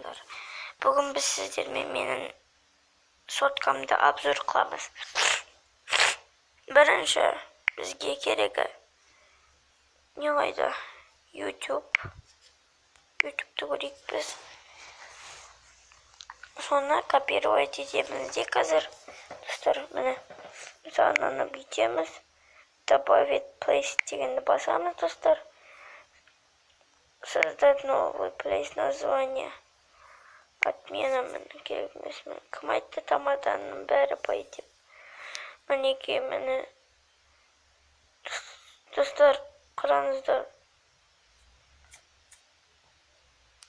Қалайсыңдар? Бүгін біз сіздермен менің соткамды обзор қыламыз. Бірінші бізге керегі не қайда? YouTube. YouTube'ты көрейік біз. Соны копировать етеміз де қазір. Достар, міне, мысалы, мынаны бүйтеміз. Добавить плейлист дегенді басамыз, достар. Создать новый плейлист, название. Отмена, міне, керек емес. Міне, кім айтты тамаданың бәрі бай деп? Мінекей, міне. Достар, қараңыздар.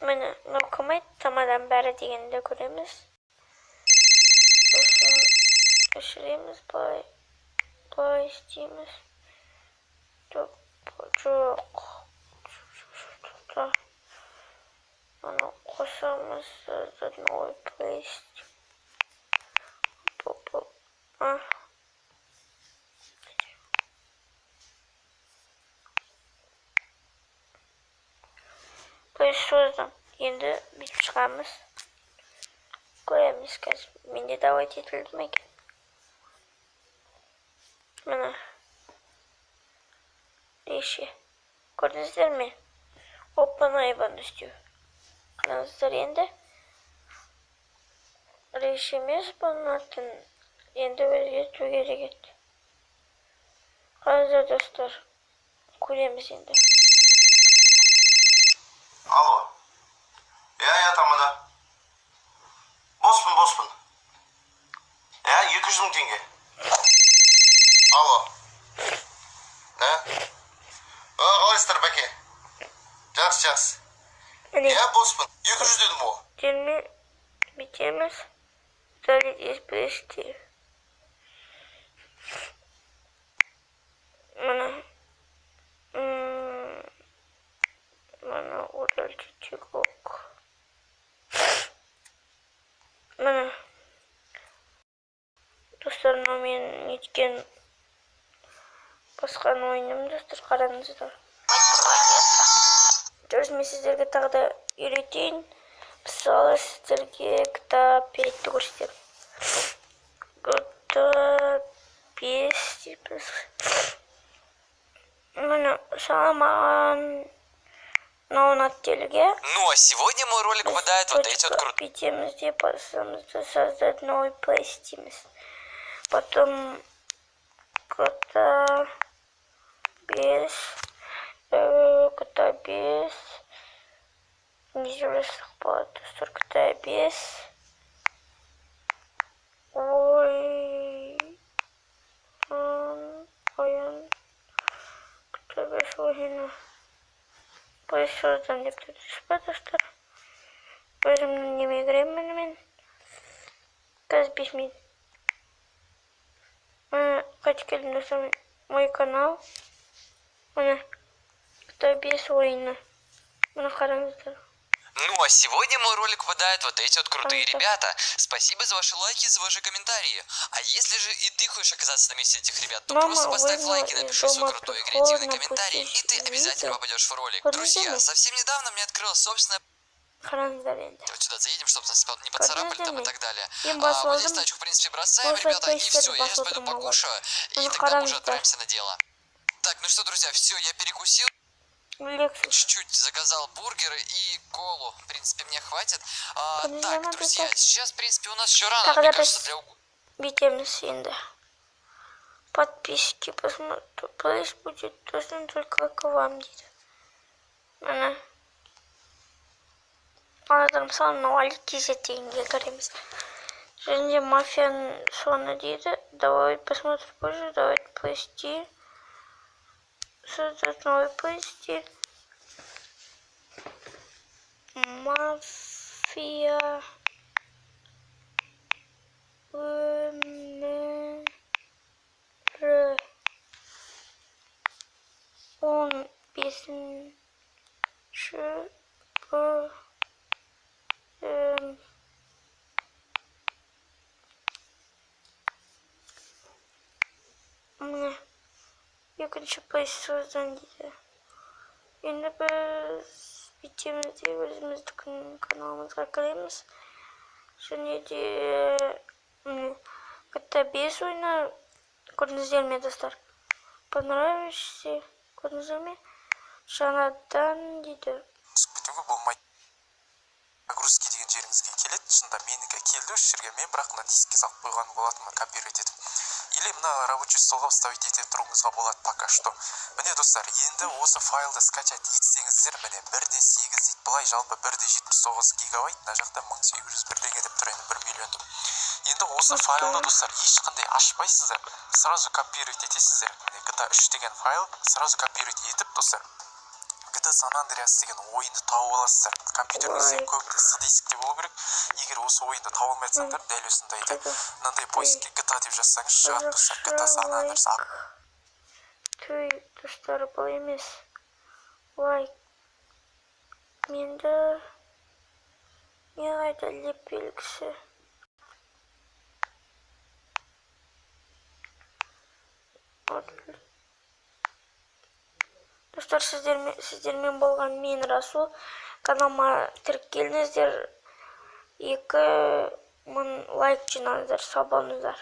Міне, мынау кім айтты тамаданың бәрі дегенді көреміз. Сосын өшіреміз былай. Былай істейміз. Жоқ, жоқ. Оны қосамыз, создать новый плейлист. Оп, оп, оп. Плейлист создан. Енді бүйтіп шығамыз. Көреміз қазір. Менде давать етілді ме екен? Міне. Неше. Көрдіңіздер ме? Оп-оңай бұны істеу. Қараңыздар енді. Реш емес бұның атын. Енді өзгерту керек еді. Қараңыздар, достар. Көреміз енді. Алло. Иә, тамада. Боспын, боспын. Иә, 200 мың теңге. Алло. Да? Қалайсыздар, бәке? Жақсы, жақсы. Міне. Иә, боспын. 200 дедім ғой. Жерме бүйтеміз. Удалить из плейлиста. Міне. Міне, удалить тикток. Міне. Достар, мынау менің неткен басқан ойыным, достар, қараңыздар. Дұрыс, мен сіздерге тағы да үйретейін. Мысалы, сіздерге кітап бетті көрсетемін. Кітап 5 дейміз. Міне, мысалы, маған мынау ұнады делік, иә? Ну, а сегодня мой ролик попадает вот эти вот крутые. Бүйтеміз де басамыз да создать новый плейлист дейміз. Потом кітап 5, кітап 5, не жазсақ болады, достар, кітап 5. Ой, ойын, кітап 5 ойыны. Плейлист создан деп тұр, дұрыс па, достар? Өзімнің неме кіремін мен. Қазір 5 минут. Міне, қайтып келдім, достар, мой канал. Міне, кітап 5 ойыны. Міне, қараңыздар. Ну, а сегодня мой ролик попадает вот эти вот крутые Круто. ребята. Спасибо за ваши лайки, за ваши комментарии. А если же и ты хочешь оказаться на месте этих ребят, то Мама просто поставь выгнала лайк и из напиши свой дома, крутой и прихожую, креативный комментарий, и ты пустить обязательно видео. попадешь в ролик. Вот Друзья, видели? совсем недавно мне открылась собственная... Қараңыздар енді. Вот сюда заедем, чтобы нас не поцарапали там и так далее. Мен А, басып вот здесь алдым. тачку, в принципе, бросаем, Осылай ребята, и плейлистерді все. Я сейчас басып пойду отырмын ғой. покушаю, и Міне, тогда мы уже қараңыздар. отправимся на дело. Так, ну что, друзья, все, я перекусил. Lexus. Чуть-чуть заказал бургеры и колу. В принципе, мне хватит. Подожди, Так, надо друзья, так. сейчас, в принципе, у нас еще рано, Так, мне да, кажется, пос- для Бүйтеміз енді. Подписки посмотрю. Плейлист будет доступен только к вам дейді. Міне. Қараңыздар, мысалы, мынау Али KZ дегенге кіреміз. Және де мафияның соны дейді. Давай посмотрим позже, давай плейлисти. Создать новый плейлист. Мафия өмірі 15-ші бөлім. Міне, екінші плейлист создан дейді. Енді біз Бүйтеміз де, өзіміздің каналымызға кіреміз. Және де міне, GTA 5 ойыны, көрдіңіздер ме, достар? Понравившийся, көрдіңіздер ме? Жаңадан дейді. Түсіп кетуге болмайды. Загрузки деген жеріңізге келеді. Шынында менікі келді осы жерге. Мен бірақ мына дискке салып қойған болатынмын, копировать етіп, или мына рабочий столға вставить ете тұруыңызға болады пока что. Міне, достар, енді осы файлды скачать етсеңіздер, міне, 1,8 дейді. Былай жалпы 1,79 гигабайт, мына жақта 1800 бірдеңе деп тұр, енді 1 миллион деп. Енді осы файлды, достар, ешқандай ашпайсыздар, сразу копировать етесіздер. Міне, GTA 3 деген файл, сразу копировать етіп, достар, GTA San Andreas деген ойынды тауып аласыздар. Компьютеріңізде Лайк. көбінде С дискте болу керек. Егер осы ойынды таба алмай жатсаңдар, дәл осындайды, мынандай поискке GTA деп жазсаңыз, шығады, достар, GTA San Andreas. Лайк. Түй, достар, бұл емес. Лайк. Менді не қайда леп белгісі? Вот. Достар, сіздермен болған мен, Расул. Каналыма тіркеліңіздер. 2000 лайк жинаңыздар. Сау болыңыздар.